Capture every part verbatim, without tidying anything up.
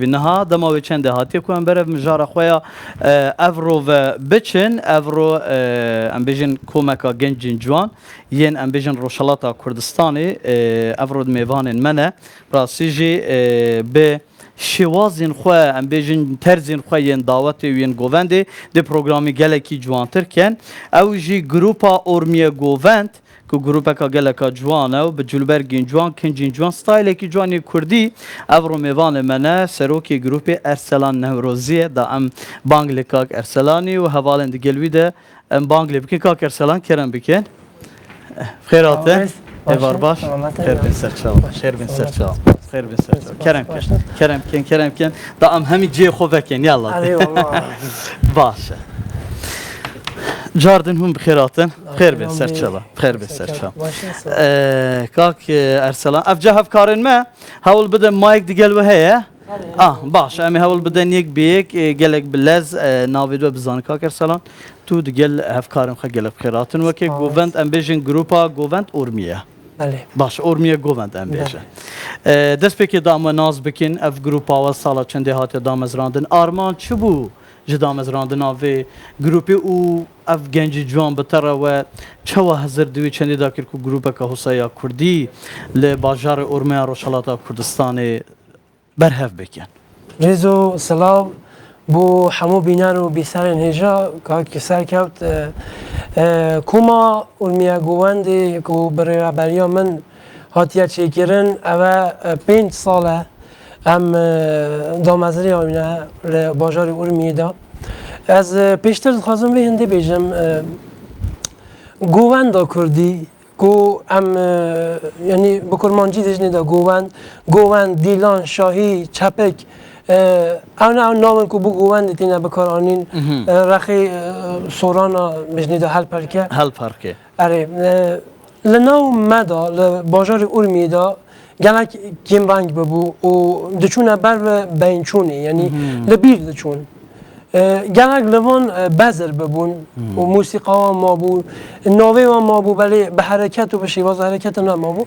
Niha dema wê çendê hatiye ku em berev mijara xwe ya, e, evro ve biçin, evro, e, em bêjin komeka gencên ciwan yên, em bêjin Rojhilata Kurdistanê, e, evro di mêvanên me ne. Rastî jî, e, bi şêwazên xwe, em bêjin terzên xwe yên dawetê û yên govendê di programî gelekî ciwantir ken. Ew jî grupa Ormiye Govend, ku grûpeka geleka ciwan e û bi cilûbergên ciwan, kincên ciwan, stayilekî ciwan yê kurdî, evro mêvanê me ne, serokê grûpê Erselan Newrozî ye. Da em bang li kak Erselanî û hevalên digel wî de em bang lê bikin. Kak Erselan, kerem bikin. Xêr hatin. Sağ ol. Êvar baş. Selamet. Xêr bin ser çawa. Xêr bin ser çawa. Xêr bin ser çawa. Kerem kin. Kerem kin, kerem kin. Da em hemî cihê xwe vekin, yallah. Hadi eyvallah. Baş e. Car din hûn bi xêr hatin. Xêr bin ser çawa. Xêr bin ser çawa. Ee, kak, e, Erselan. Ev ca hevkarên me. Hewl bide mayek digel we heye. Ah, baş. Em ê hewl biden yek bi yek, e, gelek bi lez, e, navê we bizanin, kak Erselan. Tu digel hevkarên xwe gelek bi xêr hatin. Weke Sağ ol. Govend, em bêjin grupa Govend Urmiye. Belê. Baş, Urmiye Govend em Belê. bêjin. E, destpêkê da em we nas bikin, ev grupa we sala çendê hatiye damezrandin. Armanc çi bû ji damezrandina vê grûpê û ev gencî ciwan bi te re we çawa hizir di wê çendê de kir ku grûpeke hosa ya kurdî li bajarê Urmiya Rojhilata Kurdistanê berhev bikin? Rêz û silav bo hemû bîner û bîserên hêja, kak Serkewt, e, e, koma Urmiye Govendê ku bi rêveberiya min hatiye çêkirin, ev e, e, pênc sal e em, e, damezrêya wî ne li bajarê Urmiyê de. Ez, e, pêştir dixwazim vê hindê bêjim, e, govenda kurdî, ku em, e, yanî bi kurmancî dijnê de govend, govend, dîlan, şahî, çepik, e, ew ne ew navin ku bi govendê têne bikaranîn, Mhm. e, rexê, e, sorana bijnê de helperke. Helperke. Erê, e, li nav me de, li bajarê Urmiyê de gelek kêmreng bibû û diçûne ber bi beyinçûnê, yanî Mhm. li bîr diçûn. E, gelek li van, e, bezir bibûn Hmm. û mûsîqa wan mabû, navê wan mabû, belê bi hereket û bi şêwaza hereketa ne mabû.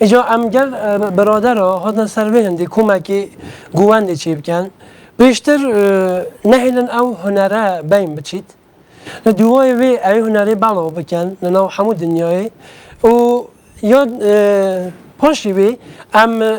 Îca em gel, e, biradera hatin ser vê hindê komekê govendê çêbikin. Pêştir, e, nehêlin ew hunere beyn biçît. Li dûvayê vê ew hunerê belav bikin li nav hemû dinyayê û ya, e, paşî vê em, e,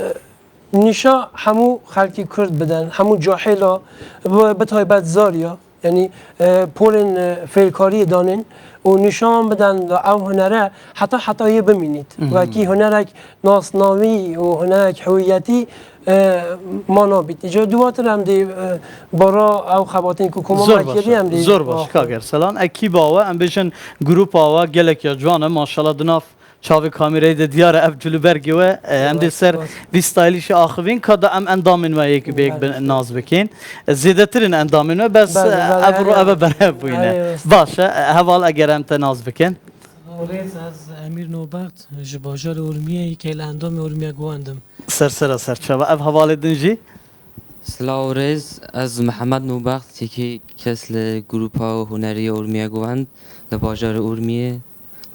nîşa hemû xelkê Kurd bidin, hemû cahêla, bi, bi taybet zariya, yanî, e, polên, e, fêrkariyê danên û nîşa wan bidin da ew hunere heta heta yê bimînît. Mhm. Wekî hunerek nasnavî û hunerek hewiyetî, e, mana bît. Îca duwatir em dê, e, bara ew xebatên ku koma Zor me baş, kirî em dê zor baş, axivin. Kak Erselan. Ekîba we, em bêjin grupa we gelek ya ciwan e, maşallah di nav çavê kamîreyê de diyar e ev cilûbergê we. E, em dê Spas, ser spas. vî stayilîşê axivîn, ka da em endamên we yek bi yek Belê. bi-, nas bikin. E, zêdetir in endamên we, bes, Belê, e, belê, ev ro belê. eve berhev bûyne. Belê, belê. Baş e, e, heval eger em te nas bikin. Rêz, ez Emîr Nobext, ji bajarê Urmiyê, yekê li endamê Urmiye Govend im. Ser sera ser çava. Ev hevalê din jî? Silav û rêz, ez Mihemed Nobext, yekê kes li grupa hunerî ya Urmiye Govend li bajarê Urmiyê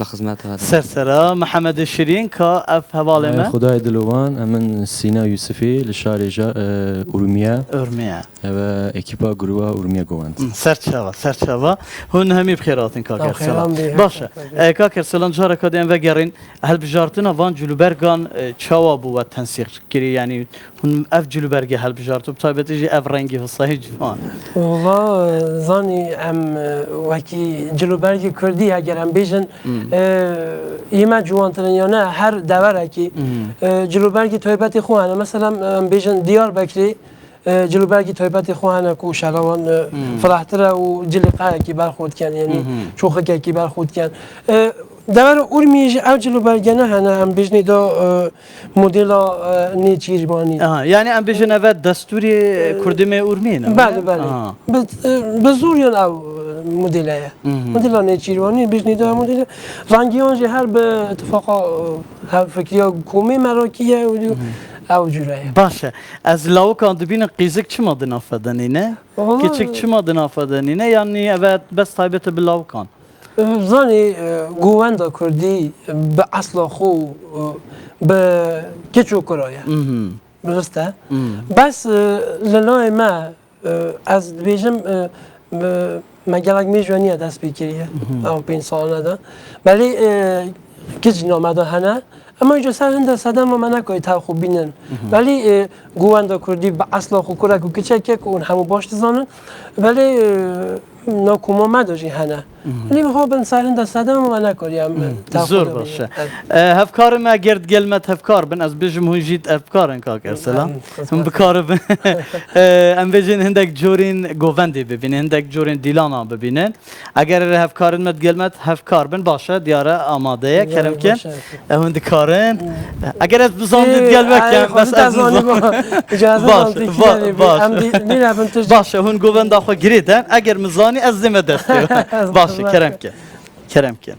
li xizmeta de. Ser sera, Mihemedê Şirîn, ka ev hevalê Ay, me? Xwedayê dilovan, em in Sîna Yûsifê li şarê ja-, e, Urmiye. Urmiye. Ev e ekîpa gruba Urmiye Govend. Hı, ser çava, ser çava. Hûn hemî bi xêr hatin, kak Sağ ol, Erselan. Xêran bî, Baş e. her E, kak Erselan, careka din vegerin. Hilbijartina van cilûbergan, e, çawa bû we tensîq kirî? Yanî hûn ev cilûbergê hilbijartin, bi taybetî jî ev rengî hosayî ciwan. Wala, e, zanî em, e, wekî cilûbergê kurdî eger em bêjin, Hmm. e, yê me ciwantir in ya ne, her deverekî, Hmm. e, cilûbergê taybetê xwe hene. Mesela, em bêjin Diyarbekirê, e, cilûbergê taybetê xwe hene ku şehra wan, e, Hmm. firehtir e û cilîqeyekî ber xwe dikin, yanî Hmm. çoxikekî ber xwe dikin. E, Dever Urmiyê jî ev cilûbergene hene, em bêjinê da, e, modela, e, nêçîrvanî. Aha, yanî em bêjin ev e destûrê kurdimê Urmiyê ne? Belê, belê. Aha. Bi, e, bi zor yan ew, e, modele ye. Mhm. Modela nêçîrvanî, bêjinê da modele. Rengiyan jî her bi tifaqa, e, hevfikriya komê merakî ye û Mhm. ew cûre ye. Baş e. Ez lawikan dibînim qîzik çima di nav de nîne? Wala Keçik çima di nav de nîne? Yanî ev e bes taybet e bi lawikan? Zanî, e, govenda kurdî bi esla xwe, e, bi keç û kura ye. Mhm. Durust e. Hmm. Bes, e, li layê me, e, ez dibêjim, e, me, me gelek mêj we niye dest pê kiriye, ew pênc salane de. Belê, e, kicîna me de hene. Ema îca ser hinde sedema me nekarî tev xwe bînin. Belê, e, govenda kurdî bi esla xwe kurek û kiçek ye ku hûn hemû baş dizanin. Belê, e, Nav koma me de jî hene. Lê wiha bin ser hinde sedema me nekarî em, e, tev xwe Zor bibînin. Baş e. Evet. E, hevkarê me ger digel me hevkar bin, ez bêjim hûn jî hevkar in, kak Erselan. Evet, hevkar. Hûn bikaribin. E, em bêjin hindek corên govendê bibînin, hindek corên dîlana bibînin. Eger hevkarên me digel me hevkar bin, baş e, diyar e, amade ye, kerem kin. Baş e. E, hûn dikarin. Eger ez bizandim, Ê, digel me ay, kem, xwezî bes te ez zanî nizan. Baş, ba-, baş. Em dî-, nîne bin tu jî. Baş e, hûn govenda xwe girê den. Eger min zanî, ez dê me dest pê. Baş e, kerem ke. Kerem ke.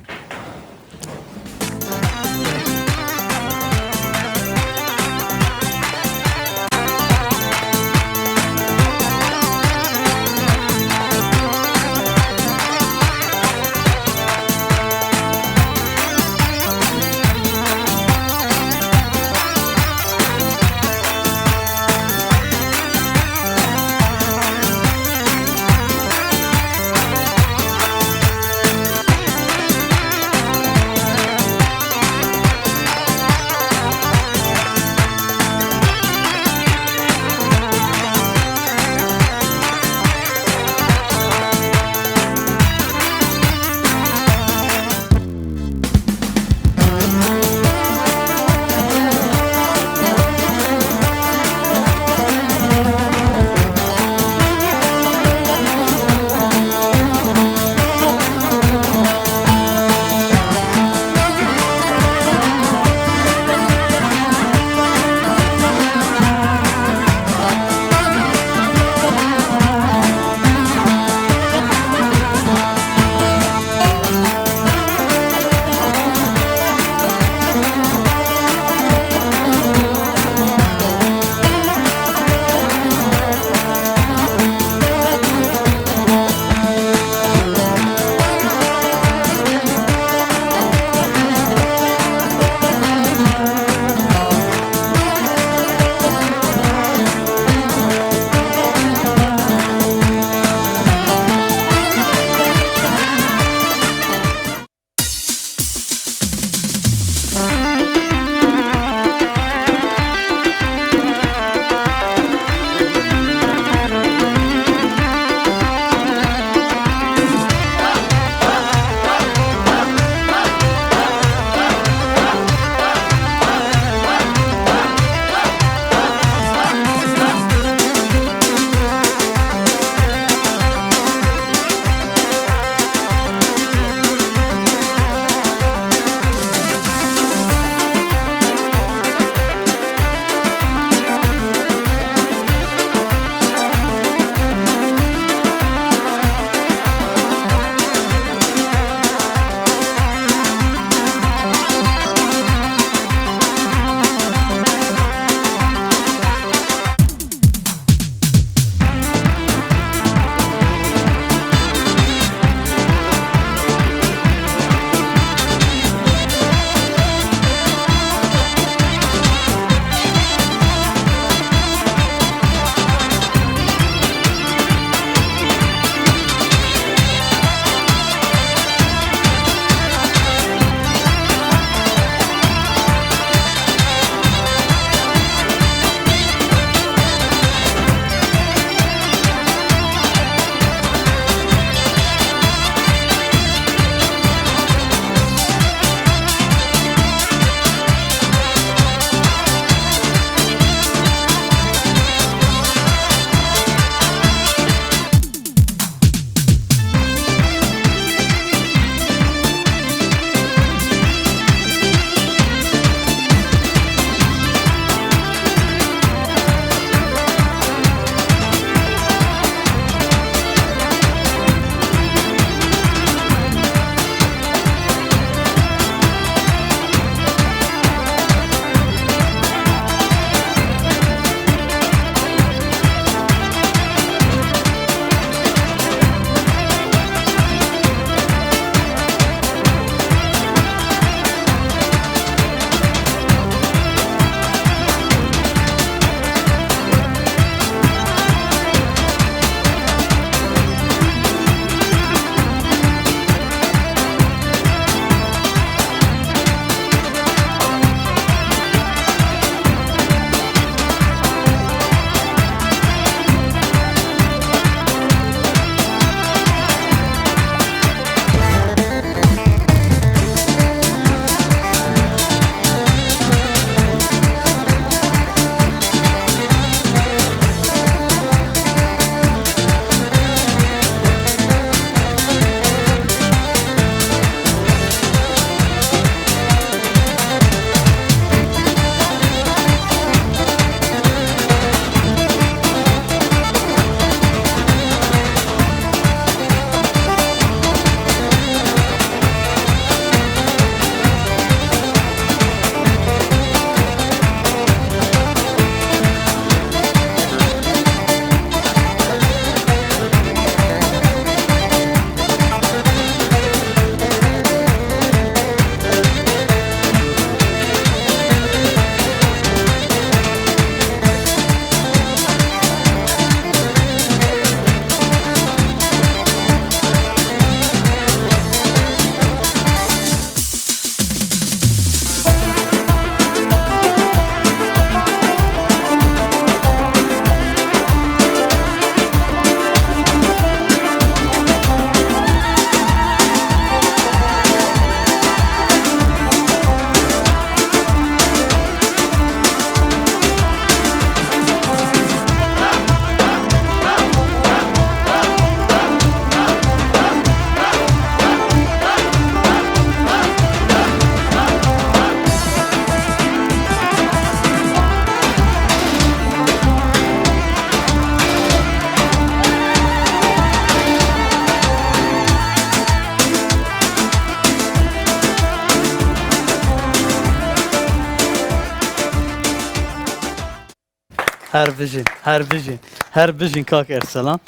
Her bijîn, her bijîn, her bijîn kak Erselan.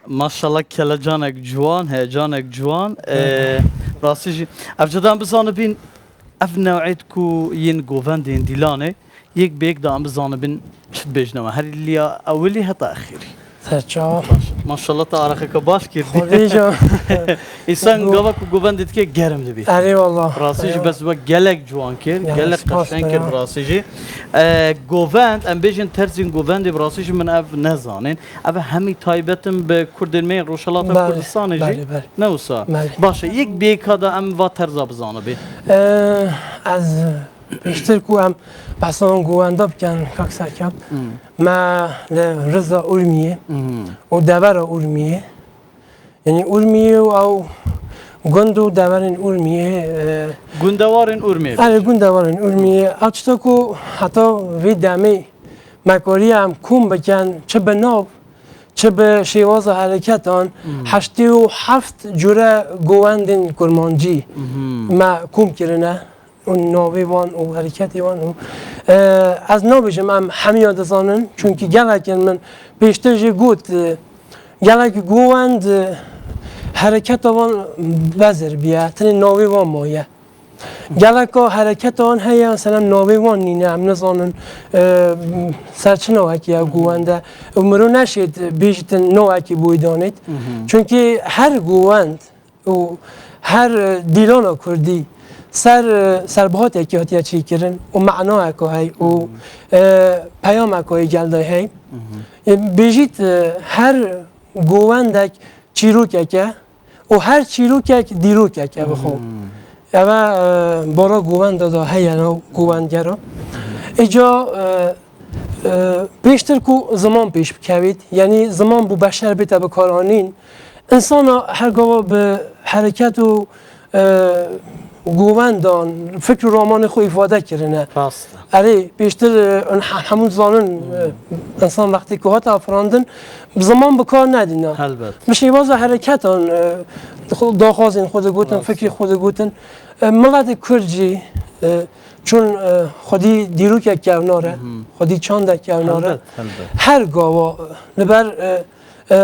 Maşallah kelecanek ciwan, heyecanek ciwan. Ee, rastî jî, ev cida em bizanibîn, ev newêt ku yên govendên dîlanê, yek bi yek de em bizanibin çi dibêjine me. Her liya ewilî heta exîrî. Serçawa. Maşallah te arexeke baş kir. Xwedê can. Însan Go- gava ku govendê dike germ dibî. Erê wallah. Rastî jî Eyvallah. Bes we gelek ciwan kir, Ya, gelek spas qeşeng kir ya. Rastî jî. E, govend, em bêjin terzên govendê bi rastî jî min ev nezanin. Ev hemî taybet in bi Kurdên me yên Rojhelata Belê, Kurdistanê jî. Belê, belê. Ne wisa? Belê. Baş e, yek bêka de em va terza bizanibin. Ee, ez pêştir ku em behsa wan govenda bikin, kak Serkap, Hmm. me li Riza Urmiyê Hmm. û devera Urmiyê, yanî Urmiyê û ew gund û deverên Urmiyê, e, Gundewarên Urmiyê. Erê, gundewarên Urmiyê. Ew tişta ku heta vê demê me kariye em kom bikin, çi bi nav, çi bi şêwaza hereketan, Hmm. heştê û heft cure govendên kurmancî Hmm. me kom kirine. Û navê wan û hereketê wan û, e, ez nabêjim em hemiya dizanin, çunkî gelek in min pêştir jî got, e, gelek govend, e, hereketa wan bezir biye, tenê navê wan maye. Geleka hereketa wan heye, mesela navê wan nîne, em nizanin, e, ser çi navekî ew govend e. Û miro neşêt bêjîtin navekî boy danêt. Mhm. Çunkî her govend û her, e, dîlana kurdî ser, e, serbihatekî hatiye çêkirin û manayeka hey û, e, peyameka yê gel de hey. E, bêjît, e, her govendek çîrokek e û her çîrokek dîrokek e bi xwe. Ev e, e, bara govenda de heye nav govendgera. Îca, e, e, pêştir ku ziman pêş bikevît, yanî ziman bû beşer bête bikaranîn, Însana her gava bi hereket û, e, govendan, fikr û ramanê xwe îfade kirine. Rast e. Erê, pêştir, e, in he-, hemû dizanin, e, însan wextê ku hate afirandin, bi ziman bi kar nedîna. Helbet. Bi şêwaza hereketan, e, xwe, daxwazên xwe digotin, Rast e. Fikrê xwe digotin. E, miletê Kurd jî, e, çûn, e, xwedî dîrokek kevnar e, Mhm. xwedî çandek kevnar e. Helbet, helbet. Her gava, e, li ber, e, e,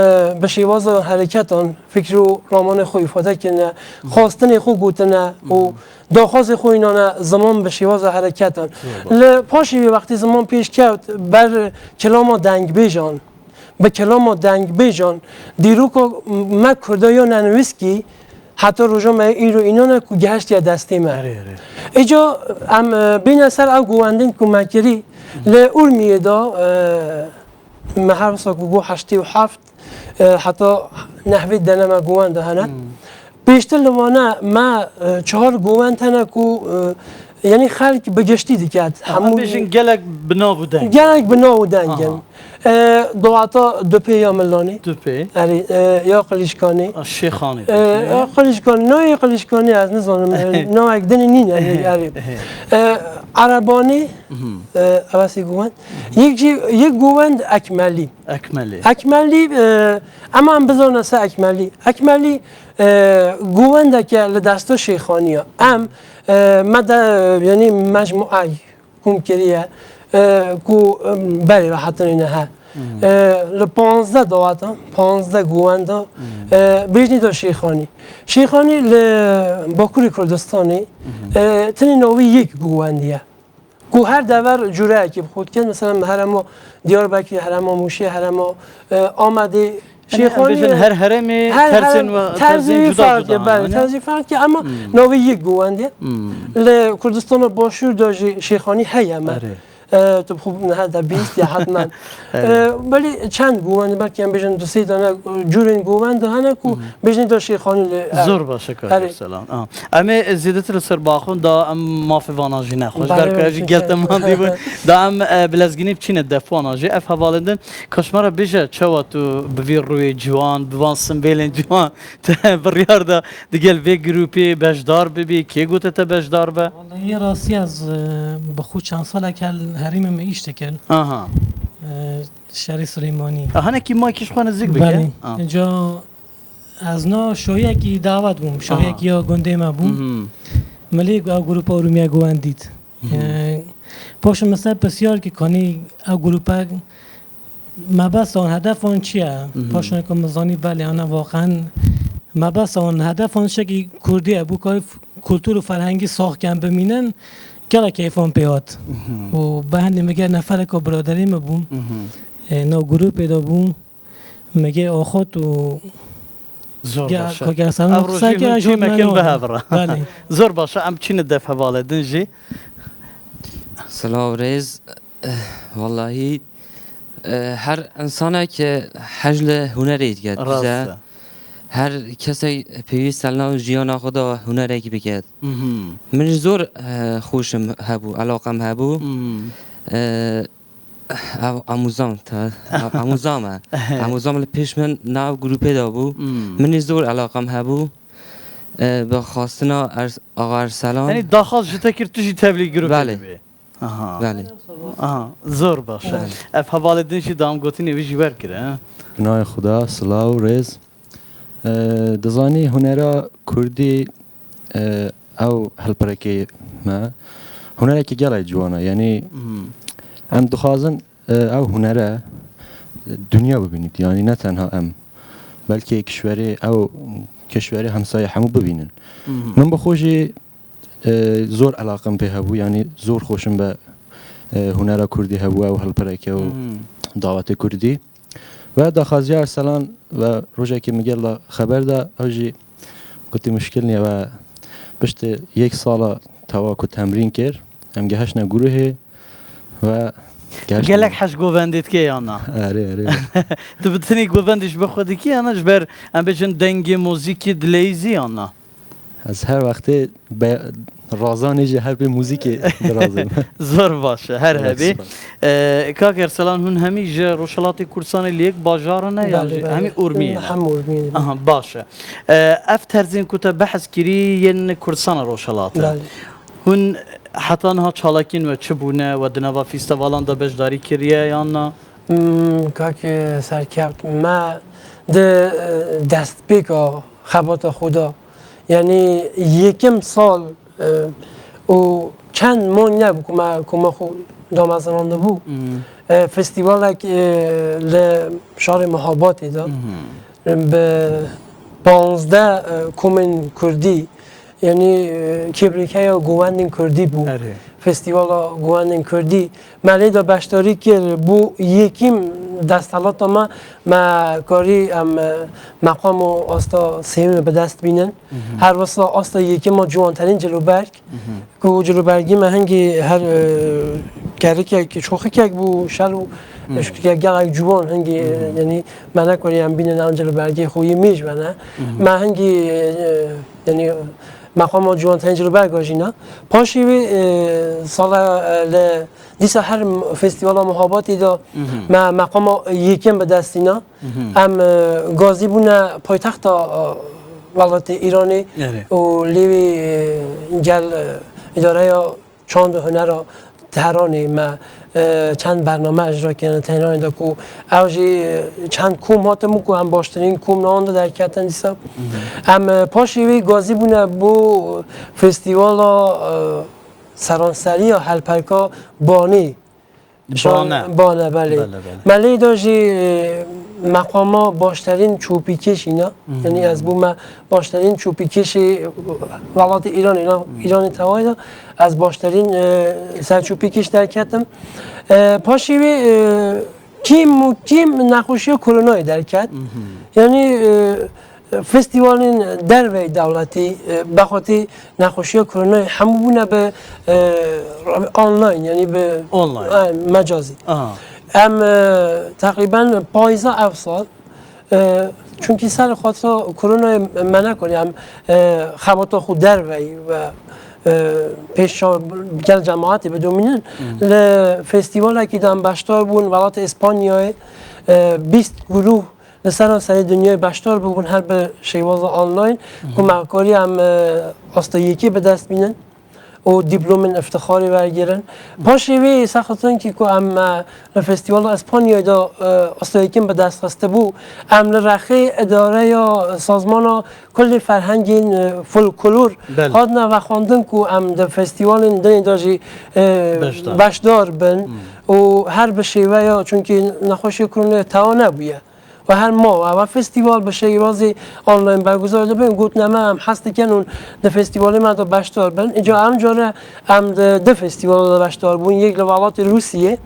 bi şêwaza hereketan fikr û ramanê xwe îfade kirine, xwestinê xwe gotine û daxwazê xwe înane ziman bi şêwaza hereketan. Zor. Li paşê wê wextê ziman pêş kewt ber kilama dengbêjan. Bi kilama dengbêjan dîroka me Kurda ya nenivîskî heta roja me îro înane ku gehiştiye destê me. Erê, erê. Îca em, e, bîne ser ew govendên ku me kirî li Urmiyê de, e, me her wisa ku got heştê û heft, e, heta nehvê deneme govend hene. Hmm. Pêştir li vane me, e, çar govend hene ku, e, yanî xelk bi giştî diket. Aha, hemû bêjin gelek bi nav û deng. Gelek bi nav û deng in. Aha. E, daweta Dupê ya Milanê. Dupê. Erê, e, ya Qilîşkanê. A, Şêxanê E, dibêjin, e, Qilîşkanê, nayê Qilîşkanê ez nizanim, e, navek dinê nîne, erê, erê. E, Erebanê, Mhm. e, ev esê govend. Yek jî, yek govend Ekmelî. Ekmelî. Ekmelî, e, em, em bizane se Ekmelî. Ekmelî, e, govendeke li desta Şêxanî ye. Em, e, me de, e, yanî mecmuay kom kiriye, e, ku, e, berê ve hetinê nehe. Hmm. E, li panzdeh daweta, panzdeh govenda, Hmm. e, bêjnî de Şêxanî. Şêxanî li Bakurê Kurdistanê, Mhm. e, tenê navê yek govendî ye. Ku her dever cureyekî bi xwe dikin, mesela, herema Diyarbekirê, herema Mûşê, herema, e, Amedê, Yanî, em Şêxanî bêjin, her heremê her tersên herem we, terzê terzên wî cuda ferq cuda e, belê, hene. Terzê ferq e, ama Hmm. navê yek govendê. Hmm. Li Kurdistana Başûr de jî Şêxanî heye me. Erê. E, tu bi xwe niha de bîst ya hetmen. Erê. E, belê çend govend, belkî em bêjin du sê dane, e, curên govend hene ku Hmm. bêjin de Şêxanî li, e, Zor baş e, Erê. Selam. A. Em ê zêdetir li ser baxin da em mafê vana jî nexwe. Ji Belê, ber ku belê, ev jî çi gel te çi. Mandî bû. Da em, e, bi lezgînî biçîne def wana jî. Ev hevalên din, ka ji me re bêje, çawa tu bi vî rûyê ciwan, bi van simbêlên ciwan te biryar da digel vê grûpê beşdar bibî? Kê gote te beşdar be? Wallahî rastî ez, e, bi xwe çend salek hel herêmê me îş dikin. Aha. E, şerê Silêmanî. A, hinekî maykî ji xwe nizîk bike. Belê. A. Ca Ez na şoyekî dawet bûm, Aha. şoyekî ya gundê me bû. Mhm. Milê ew grupa Urmiye Guwen dît. Mhm. Ee, paşê min ser pisyar kir, kanî ew grupa Mebesta wan, hedefa wan çi ye? Mhm. Paşan ku min zanî, belê, ana waqen mebesta wan, hedefa wan tiştekî kurdî ye, bû karî f-, kultur û ferhengî sax ken bimînin, gelek keyfa min pê hat. Mhm. Û bi hendê min gel nefereka biraderê min bû. Mhm. E, nav grûpê de bû. Me gê axot û Zor ge-, baş e. Ka gel sen Ev qiseke rojî hûn jî tîmekin meno. Bihevre. Belê. Zor baş e, em çîne def hevalê din jî. Silav rêz. Eh, wallahî, eh, her insanek hej li hunerê dike. Rast e. Her kesek pêwîst e nav jiyana xwe de hunerek biket. Mhm. Min jî zor, eh, xweşim hebû, elaqem hebû. Mhm. Eh, Ev amûzam te, ev amûza me. Amûzam li pêş min nav grûpê de bû. Hmm. Min ê zor elaqam hebû. E, bi xwastina Ers-, Axa Erselan. Yanî daxwaz ji te kir, tu jî tevlî grûpê Belê. Dibî. Aha. Belê. Aha, zor baş e. Belê. Ev hevalê din jî dam gotinê wî jî wergire, he? Bi navê Xuda, silav, rêz. E, dizanî hunera kurdî, e, ew hilpirekê me, hunerekî gelek ciwan e. Yanî Hmm. em dixwazin, e, ew hunere, e, dinya bibînît. Yanî ne tenha em. Belkî kişwerê, ew kişwerê hemsayê hemû bibînin. Mhm. Min bi xwe jî, e, zor elaqim pê hebû. Yanî zor xweşim be, e, hunera kurdî hebû, ew hilpireke û Mhm. dawetê kurdî. Ve daxwaziya Erselan ve rojekê min gel da xeber da, ew jî gotî muşkil niye ve piştî yek sala tawa ku temrîn kir, em gehiştine grûhê ve gehiştine Gelek hej govendê dike yana. Erê, erê. Tu bi tenê govendê ji bo xwe dikî yana ji ber, em bêjin, dengê muzîkî dileyîzî yana? Ez her wextê be-, razanê jî her pê muzîkê dirazim. Zor baş e, her Gelek hebî. Spas. E, Kak Erselan, hûn hemî ji Rojhelatê Kurdistanê li yek bajar in e, yan Belê, jî belê. Hemî Urmiyê ne? Hem Urmiyê ne. Aha, baş e. E, ev terzên ku te behs kirî yên Kurdistana Rojhelat e. Belê. Hûn heta niha çalakiyên we çi bûne? We di nava fîstevalan de beşdarî kiriye yan na? Hmm, Kak Serkeft, me di, e, destpêka xebata xwe de, yanî yekim sal, e, û çend mah nebû ku me, ku me xwe damezinandibû. Hmm. E, festîvalek, e, li şarê Mehabatê de Mhm. bi panzdeh, e, komên kurdî, yanî, e, kêbrîkeya govendên kurdî bû. Erê. Festîvala govendên kurdî. Me lê de beşdarî kir, bû yekîm desthilata me, me karî em, e, meqam û asta sêyemê bi dest bînin. Mhm. Her wisa asta yekîm a ciwanterîn cilûberg, Mhm. ku cilûbergî me hingî her, e, kerikek, şoxikek bû, şel û Mhm. şoxikek gelek ciwan hingî, e, Mhm. yanî me nekarî em bînin an cilûbergê xwe yê mêj bene. Mhm. Me hingî, e, yanî meqama ciwanterîn cilûberga jî na. Paşê wê, e, sala, e, li dîsa her m-, festîvala Mehabatê de Mhm. me meqama yekem bi dest tîna. Mhm. Em, e, gazî bûne paytexta, e, welatê Îranê Erê. û lê wê, e, gel, e, îdareya çand û hunera Tehranê me, e, çend bername icra kirine Tehranê de ku ew jî, e, çend kom hatin ku em baştirîn kom li wan de derketin dîsa. Mhm. Em, e, paşê wê gazî bûne bo festîvala, e, seranseriya helperka Banê. Bane. Bane, belê. Belê, belê. Me lê de jî, e, meqama başterîn çopîkêşî ne. Mhm. Yanî ez bûme başterîn çopîkêşê welatê Îranê, na, Mhm. Îranê tewayî de ez başterîn, e, serçopîkêş derketim. E, paşê wê, e, kêm û kêm nexweşiya koronayê derket. Mhm. Yanî, e, Festîvalên derveyî dewletî, e, bexwetî nexweşiya koronayê hemû bûne bi, e, online, yanî bi Online. e, mecazî. Aha. Em, e, teqrîben payza ev sal, e, çunkî ser xatira koronayê me nekarî em, e, xebata xwe derveyî ve, e, pêş çav gel cemaetê bidomînin. Hmm. Li festîvalekî de em beşdar bûn, welatê Îspanyayê, e, bîst grûh li seranserê dinyayê beşdar bûbûn her bi şêwaza online, Mhm. ku me karî em, e, asta yekê bi dest bînin û dîplomên îftixarê wergirin. Paşê wê sexitinkî ku em, e, li Festîvala Îspanyayê de, e, asta yekin bi dest xistibû, em li rexê îdareya sazmana kulê ferhengên, e, folklor Belê. hatine vexwendin ku em di festîvalên dinê de jî, e, Beşdar. beşdar bin. Hmm. û her bi şêweya, çunkî nexweşiya koronayê tewa nebûye. Û her ma ew festîval bi şêwazê online berguzar dibin, gotin, em, em hez dikin û di festîvalê me de beşdar bin. Îca em care em di du festîvala de beşdar bûn, yek li welatê Rûsiyê,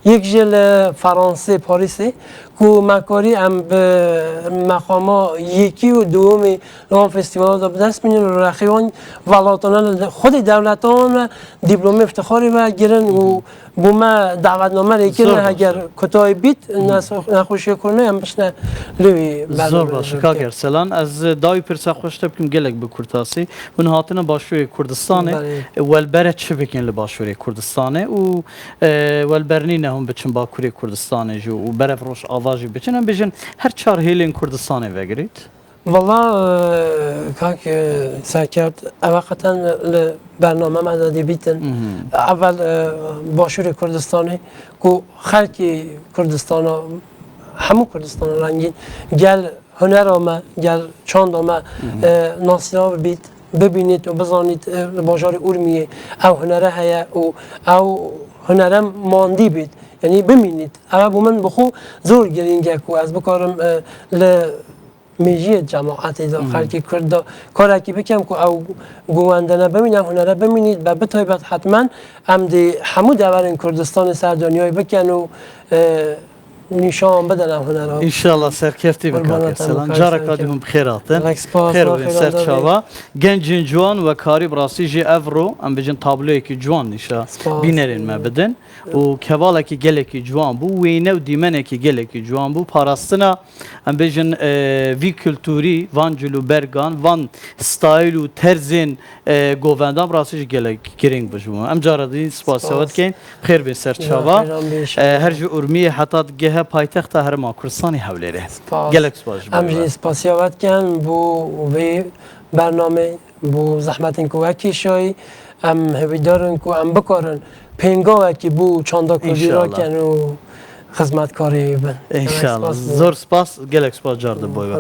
yek jî li Fransê, Parîsê, ku me karî em bi meqama yekî û duyemê li wan festîvala de bi dest bînin û rexê wan welatane li xwedê dewletan ve dîplomê îftixarê vegirin û bo me davetname lê kirin, heger kutayî bît, nexweşiya koronayê em bişne li wî bername. Zor baş, kak Erselan. Ez dawî pirsa xwe ji te bikim gelek bi kurtasî. Hûn hatine Başûrê Kurdistanê, welbere çi bikin li Başûrê Kurdistanê û, e, welber nîne hûn biçin Bakurê Kurdistanê jî û berev Rojava jî biçin. Em bêjin her çar hêlên Kurdistanê vegirît. Valla, e, kak, e, Serkerd, ev heqeten li bername me de dê bîtin. Evel, e, Başûrê Kurdistanê ku xelkê Kurdistana, hemû Kurdistana rengîn, gel hunera me, gel çanda me, e, nasîna bibît, bibînît û bizanît, e, li bajarê Urmiyê ew hunere heye û ew hunere mandî bît. Yanî bimînît. Ev bo min bi xwe zor girîng e ku ez bikarim, e, li mêjiyê cemaetê de, xelkê Kurd de karekî bikim ku ew guwendene bimîne, hunere bimînît, be bi taybet hetmen em dê hemû deverên Kurdistanê ser dinyayê bikin û, e, nîşan bidin ev hunera. Înşallah serkeftî bin, kak Erselan. Careka dî hûn bi xêr hatin. Gelek spas, xêr bûn, ser çava. Gencên ciwan wekarî bi rastî jî ev ro, em bêjin tabloyekî ciwan nîşa bînerên me bidin. Û kevalekî gelekî ciwan bû, wêne û dîmenekî gelekî ciwan bû. Parastina, em bêjin, e, vî kulturî, van cilûbergan, van stayl û terzên, e, govendan bi rastî jî gelek girîng bû ji bo me. Em cara din spasiya we dikeyin. Xêr bê ser çava. E, her ji Urmiyê heta digehe paytexta Herêma Kurdistanê Hewlêrê. Gelek spas ji bo we. Em jî spasiya we dikin bo vê bernameyê. Bo zehmetên ku we kêşayî, em hêvîdar in ku em bikarin pêngavekî bo çanda kurdî rakin û xizmetkarê wî bin. Înşallah. Zor spas, gelek spas car di boy ve.